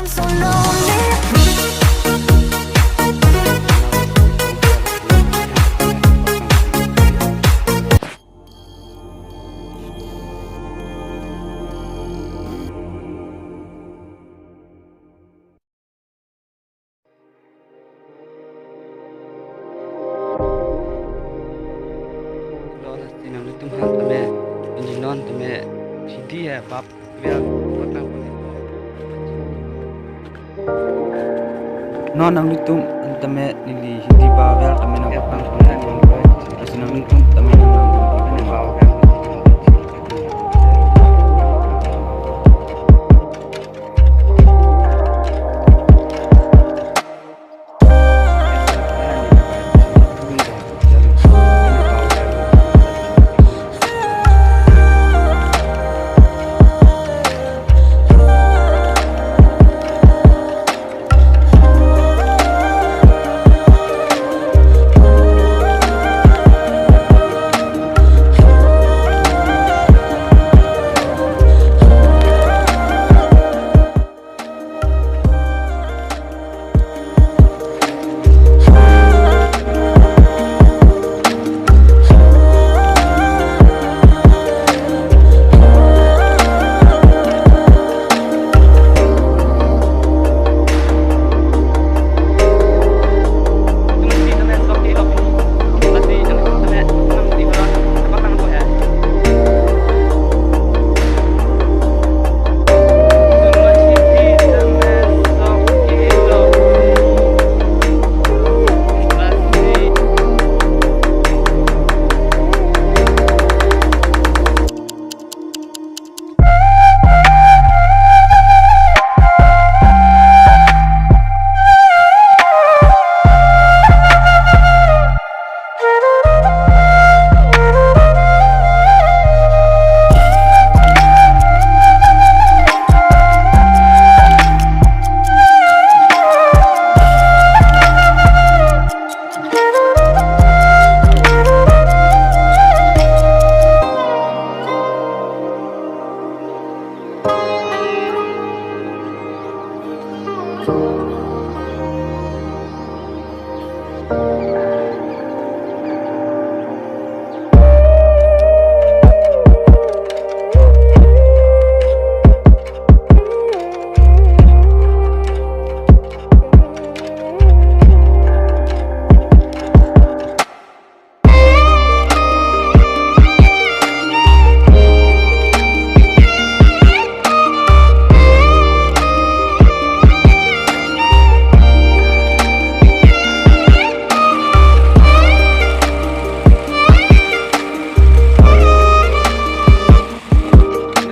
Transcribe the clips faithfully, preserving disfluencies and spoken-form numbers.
So lonely. Lo lasi nanglitum aphan tame, neli non tame, hidi ya bap, ya, patang pon. Non nanglitum aphan tame neli hidi ba vel tame nangpatang pon. Lasi nanglitum tame nang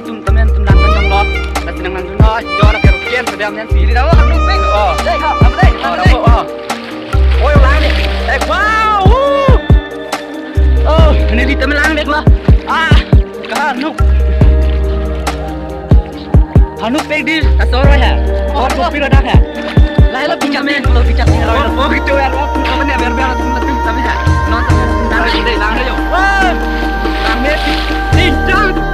Tum temen tum nang kan jong lo. Lasi nang nang dun lo. Jo la kero kian sedang yang sili dah. Oh, anu ping. Oh. Dei, ha, apa dei? Oh, apa dei? Oh. Oi, lang ni. Eh, wow. Woo. Oh, ini di temen lang dek lo. Ah, kahanuk. Hanuk pek di asor ya. Oh, oh, kopi lo dak ya. Lahai lo pijak men, lo pijak ni. Oh, oh, gitu ya. Oh, apa ni, biar, biar, tum, tum, tum, ya. Nonton, nonton, dei, lang yo. Wah. Lang ni. Pijak.